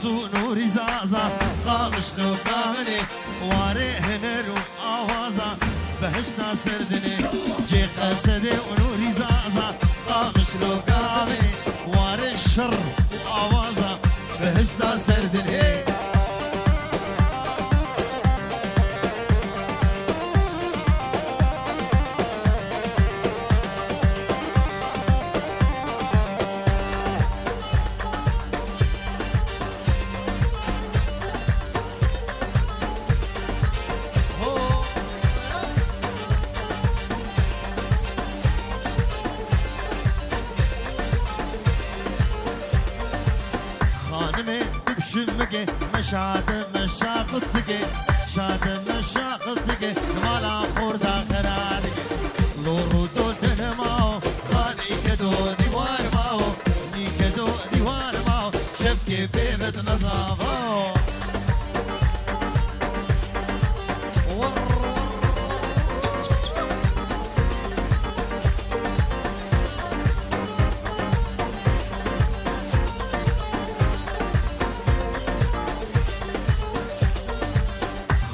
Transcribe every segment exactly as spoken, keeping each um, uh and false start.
Sûn û rîzaza, qamişlo kaminê, warê huner û awaza, behişta serdinê, cê qesedê û nûrî zaza, qamişlo kaminê, warê şir û awaza, behişta serdinê. Xanimê tu bi şimikê, me şade me şaxitike, şade me şaxitike, mala xorda xera dike. Lor û dol tenema o, xanî kedo dîwar ma o, nî kedo dîwar ma o, şevkê pê ve di nezava o.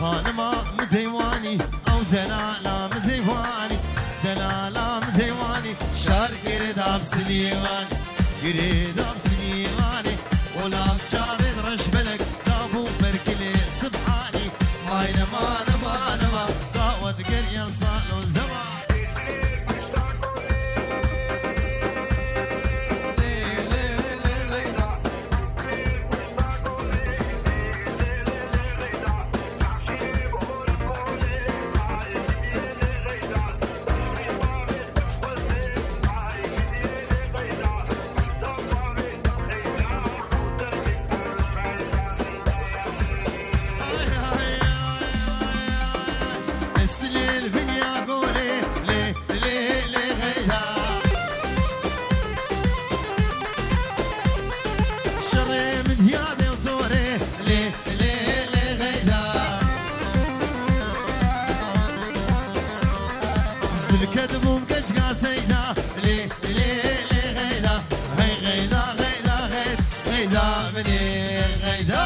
Xanima min deywanî, ew delala min deywanî, delala min deywanî, şar girê dav Silîwanî, girê dav Silîwanî, olam çavê reşbelek, dabû berkilê Sibhanî, may nema, nema, nema, dawet geriyem sal û zewa. Estilê li vinya golê, lê, lê, lê xeyda. Şerê min diya dew torê, lê, lê, lê xeyda. Zilke dibûm keçka seyda, lê, lê, lê xeyda. Hey xeyda, xeyda, xeyda, xeyda minê, xeyda.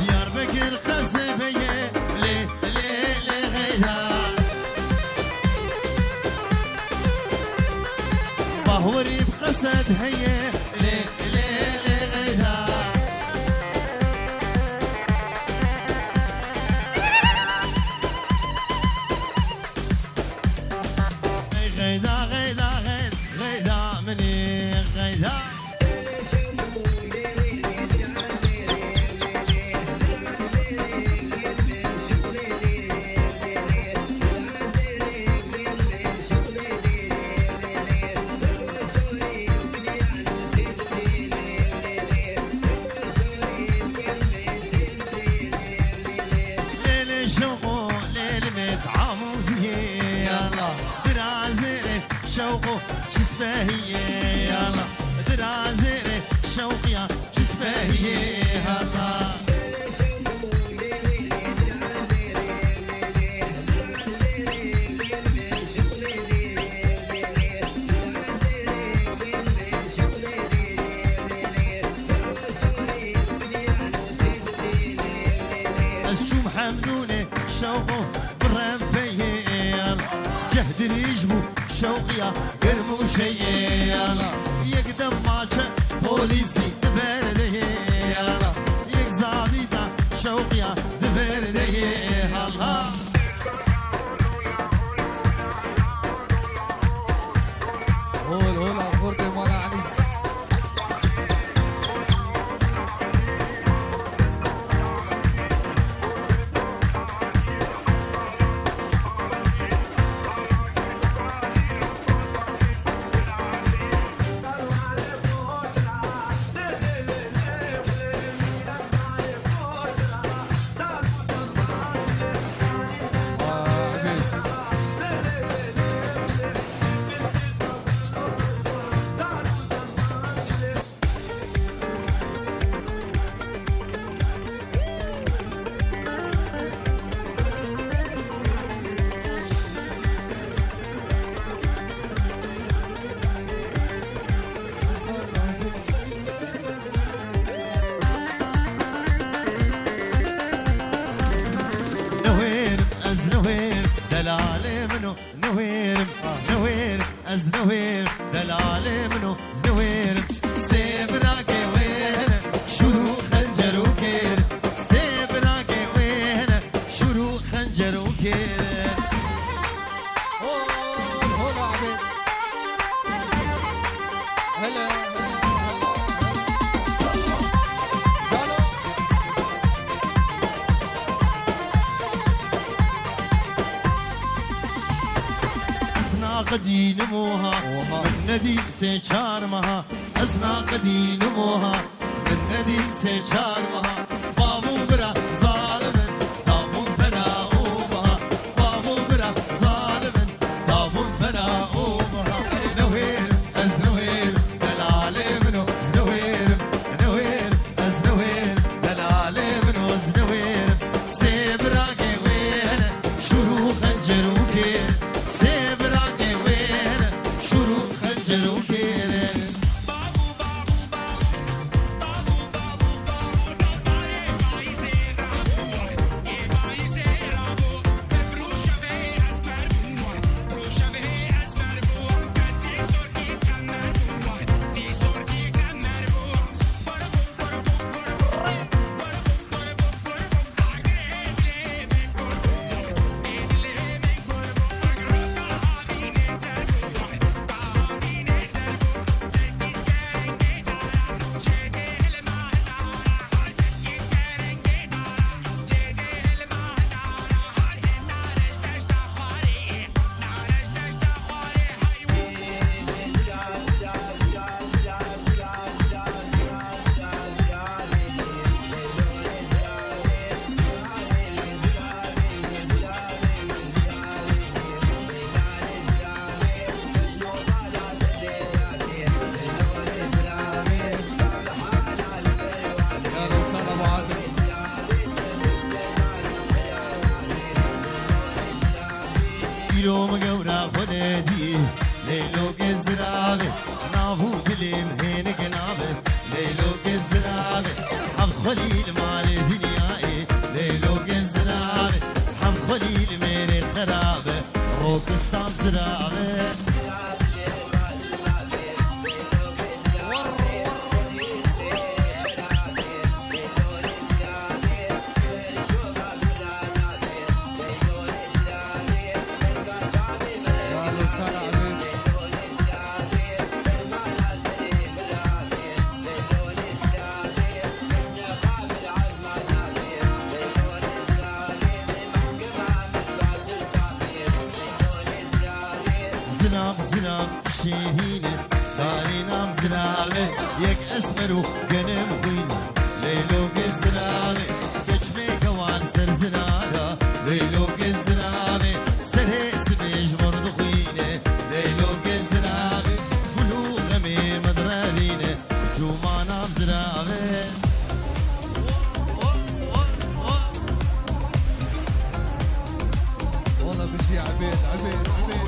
Diyarbekir qesebe ye, lê, lê, lê xeyda. Bahwerî bi qesed heye, lê, lê, lê xeyda. Ey xeyda, xeyda, xeyda, xeyda minî, xeyda. Lêlê şewqo, lêlê me tamûdiyê. Yalla. Dirazê şewqo çispehiyê. Yalla. Dirazê şewqiya çispehiyê. Hata. Ez çûm Hemdûnê şewqo birem peyê. Ceh dirîj bû şewqiya germ û şeyê. Yek dem maçe polîsî di ber de ye. Yek zavîta şewqiya di ber de ye. Hala. Hol, hol, a xortê mala Enîs. Ez naqedînim oha, Oha. Min nedî sê çar meha. Ez naqedînim oha, min nedî sê çar meha. Bav û bira zalim in, tabûn fena û meha. Bav û bira zalim in, tabûn fena û meha. Newêr, ez newêr, delalê min o, ez newêr, newêr. Ez newêr, delalê min o, ez newêr. Sê birakê wê hene, şûr û xencer û kêr. Sê birakê wê hene, şûr û xencer û kêr. Îro min gewra xwe nedî, Leylokê ziravê, nav û dilê min hênik nabe. Leylokê ziravê, heft xwelî li malê dinyayê. Leylokê ziravê, heft xwelî li mêrê xerabe. Rokistan ziravê. Zilam, zilam, şêhîne, darê nam zilame, yek esmer û genim xwîn. Leylokê zilame, keçmê kewan ser zinara. Leylokê zilame, serê sibê ji mir dixwîne. Leylokê zilame, gul û xemê min direvîne. Cûmanan zirave. Wala bijî Ebêd, Ebêd, Ebêd.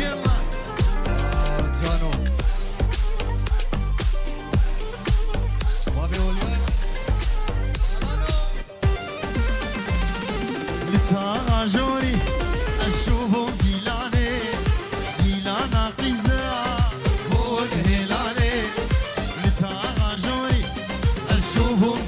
Yalla. Cano. Babê Olyan. Li taxa jorî ez çûbûm dîlanê, dîlana qîza bûn hêlanê. Li taxa jorî ez çûbûm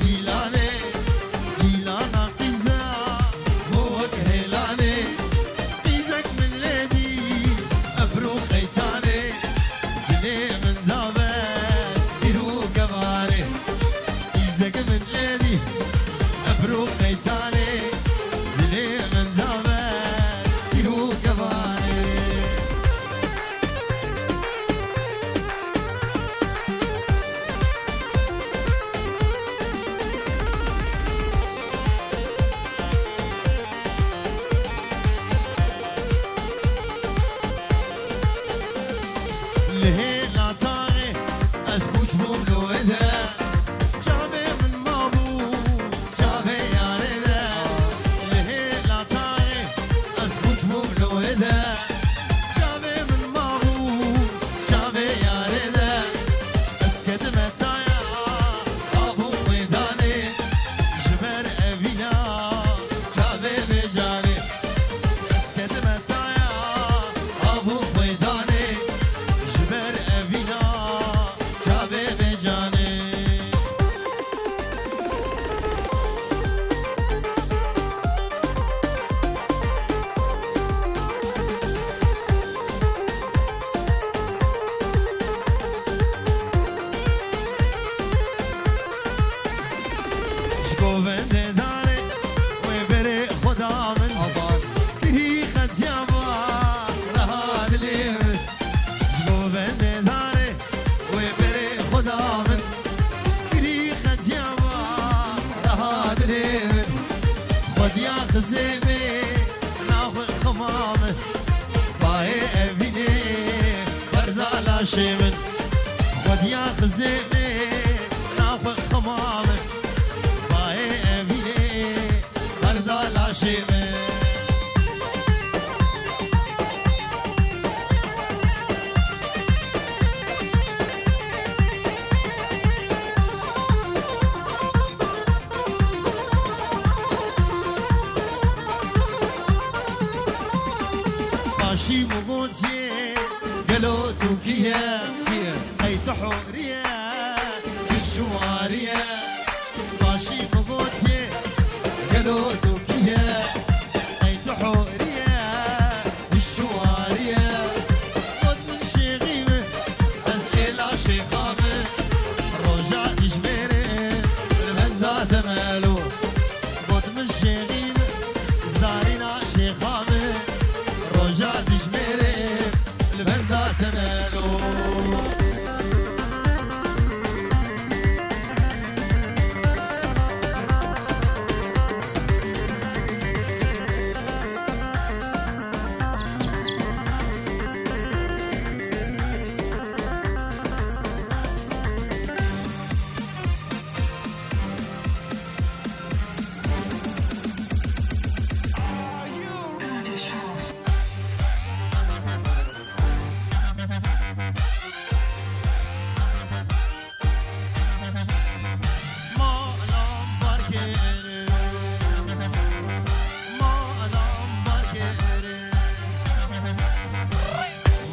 Govendê darê wê berê xwe da min. Aman. Kirî xetiya va reha dilê min. Ji govendê darê wê berê xwe da min. Kirî xetiya va reha dilê min. Xwediya xizê min naxwe xema min. Bayê evînê berda laşê min. Xwediya xizê min naxwe xema min. Bayê evînê berda laşê min. Paşî min gotiye, gelo tu kî ye? Kî ye? Qey tu horiye, kî şuwariye? Paşî min gotiye, gelo tu kî ye? Qey tu horiye, tu şuwariye? Got min şêxî min, ez êla şêxa min, roja dijmêrê li benda te melo. Got min şêxî min, zarîna şêxa min, roja dijmêrê li benda te melo. Malam barkir,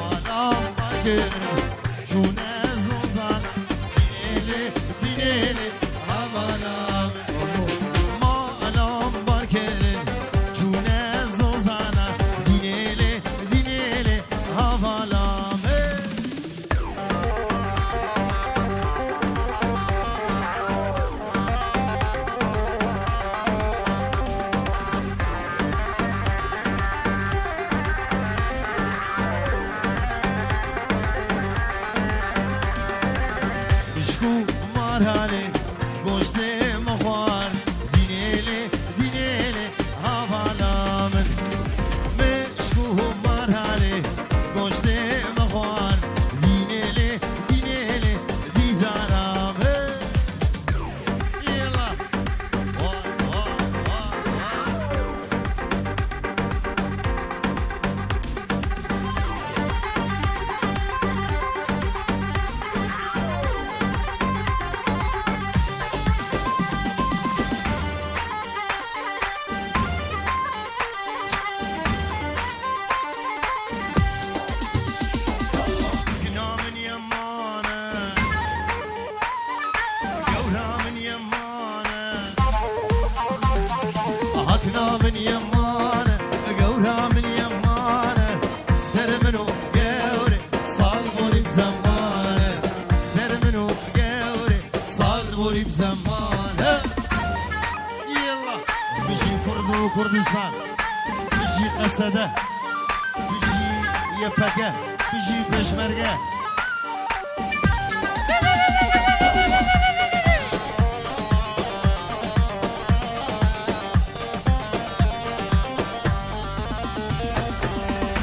malam barkir, çûne zozana, dînê lê, dînê lê, hevala. Malam barkir, çûne zozana, dînê lê, dînê lê, hevala. Hey! Mişk û marhalê goştê min xwar, dînê lê, dînê lê, hevala min. Mişk û marhalê goştê min xwar, dînê lê, dînê lê, dîdara min. Yela. Wa, wa, wa, wa. Kina min yemane, gewra min yemane. Hakna min yemane, gewra min yemane. Ser min û gewre, sal borî bi zemane. Ser min û gewre, sal borî bi zemane. Yallah. Bijî Kurd û Kurdistan. Bijî Qesede. Bijî Y P G. Bijî Pêşmerge.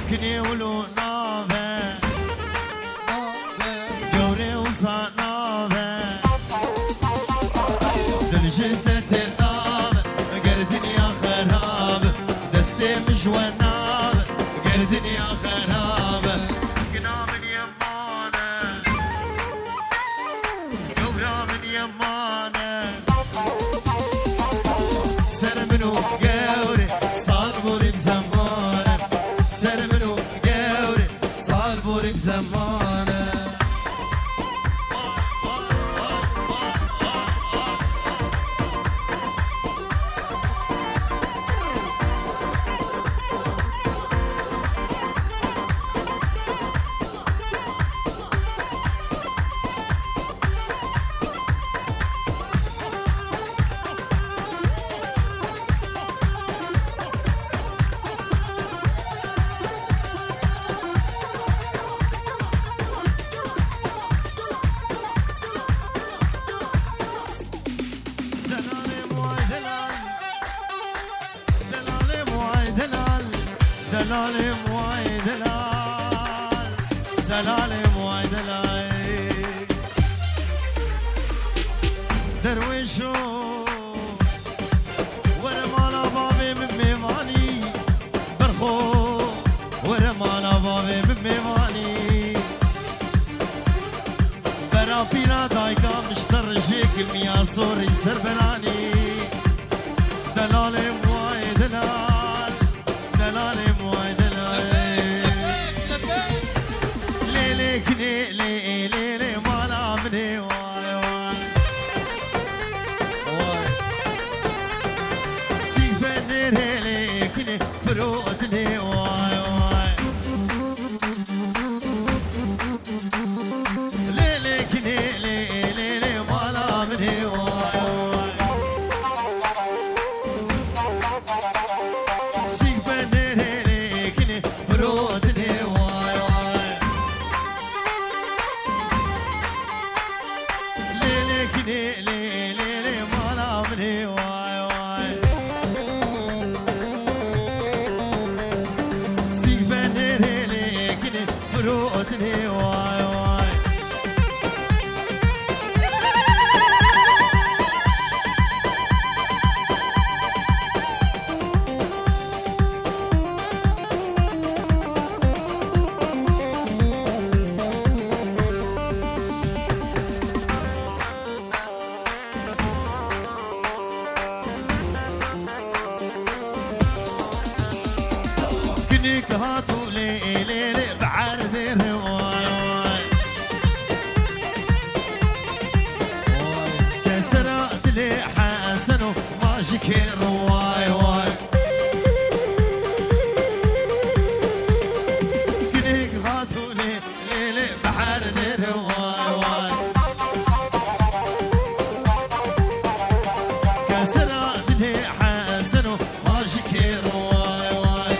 Kinê wilo nave. Gewrê wisa nave. Dil ji te tê nave. Ger dinya xerab, destê min ji we nave. Ger dinya xerab. Gina min yemane. Gewra min yemane. Ser min û gewre, sal borî bi zemane. Ser min û gewre, sal borî bi zemane. Delalê vay delal. Delalê vay delal. Delalê vay delal. Delalê vay delal. Derwêşo, were mala bavê min mêvanî. Berxo, were mala bavê min mêvanî. Bera pîra dayka min ji te rijêk miya zorî ser beranî. Delalê vay delal, delalê vay delal. Lêlê kinê lê, lêlê mala min ê vay vay. Vay. Sîfe nêrê lê kinê firotinê vay vay. Lê lê kinê lê lê lê mala min ê vay vay. Sîk benê lê lê kinê firotinê vay vay. Lê lê kinê lê lê lê mala min ê vay vay. Sîk benê lê lê kinê firotinê vay vay. Kinik hatû lê lê lê bi erdê re vay vay. Kesera dilê Hesen û ma ji kê re vay vay. Kinik hatû lê lê lê bi erdê re vay vay. Kesera dilê Hesen û ma ji kê re vay vay.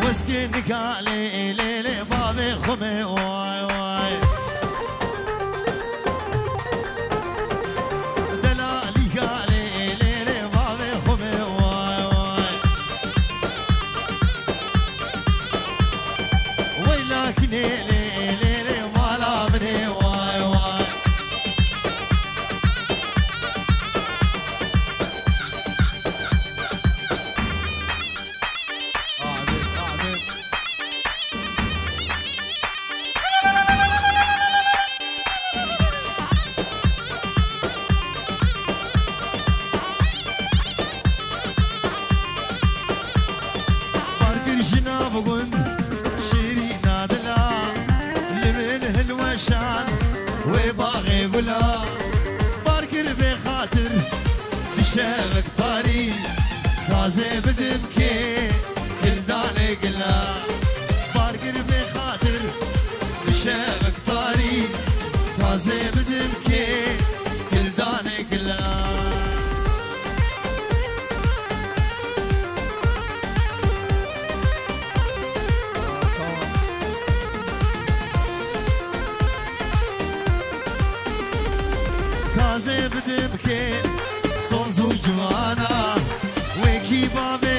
Weskê nika lê lê lê bavê xwe me vay vay. Delalîka lê lê lê bavê xwe me vay vay. Weyla kinê lê lê lê mala min ê vay vay. Amin, amin. Barkir jina bi gund, şêrîna dila, li min hilweşan wê baxê gula. Barkir bê xatir, dişevik tarî, gazê bidim kê, kildanê gila. Barkir bê xatir, dişevik tarî, gazê bidim kê, kildanê gila. Gazê bidim kê, soz û civana, wekî bavê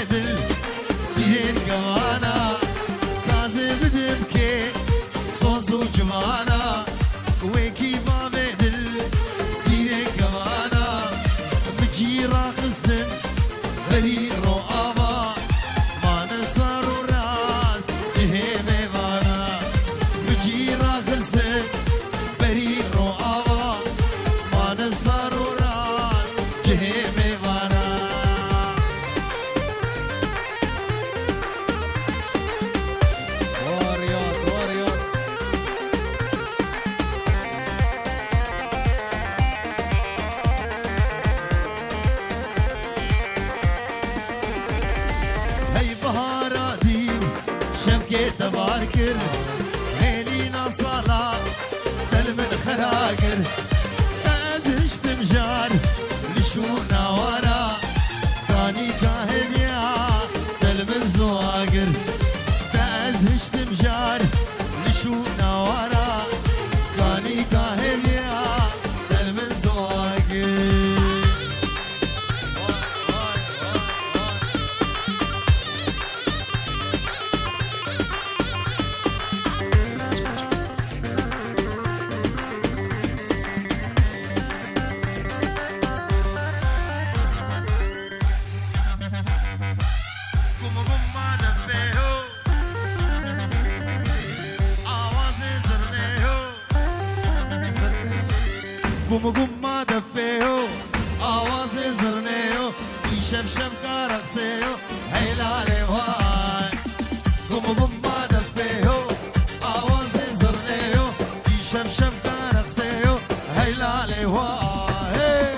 Te bar kir, hêlîna sala, te li min xera kir. Ez hiştim jar, li şûna wara, kanîka hêviya, te li min ziwa kir. Ez hiştim jar, li şûna wara, kanîka hêviya, te li min ziwa kir. Gum gum ma defê ho, awazê zirnê ho. Gum gum ma defê ho, awazê zirnê ho. Îşev şevka reqsê ho, hey lalê vay. Gum gum ma defê ho, awazê zirnê ho. Îşev şevka reqsê ho, hey lalê vay. Hey.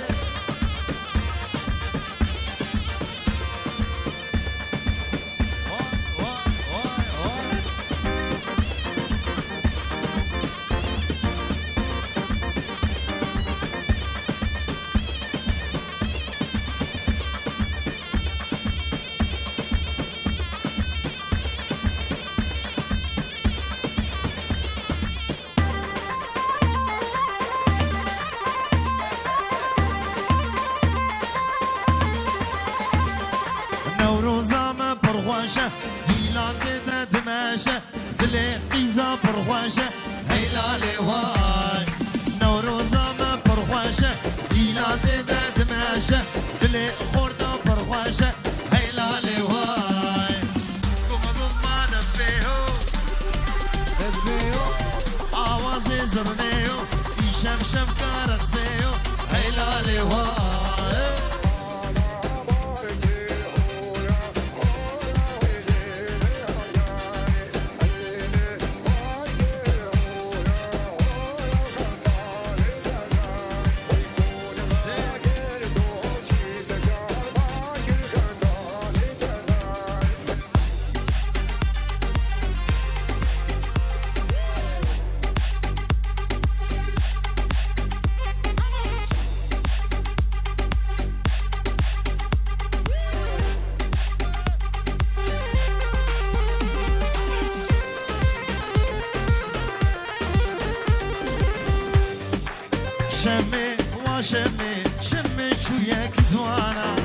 Newroza me pir xweş e, dîlan tê de dimeşe, dilê qîza pir xweş e, hey lalê vay. Newroza me pir xweş e, dîlan tê de dimeşe, dilê xorta pir xweş e, hey lalê vay. Gum gum ma defê ho. Defê ho. Awazê zirnê ho. Îşev şevka reqsê ho. Hey lalê vay. Şemê, wa şemê, şemê çûyek ziwana.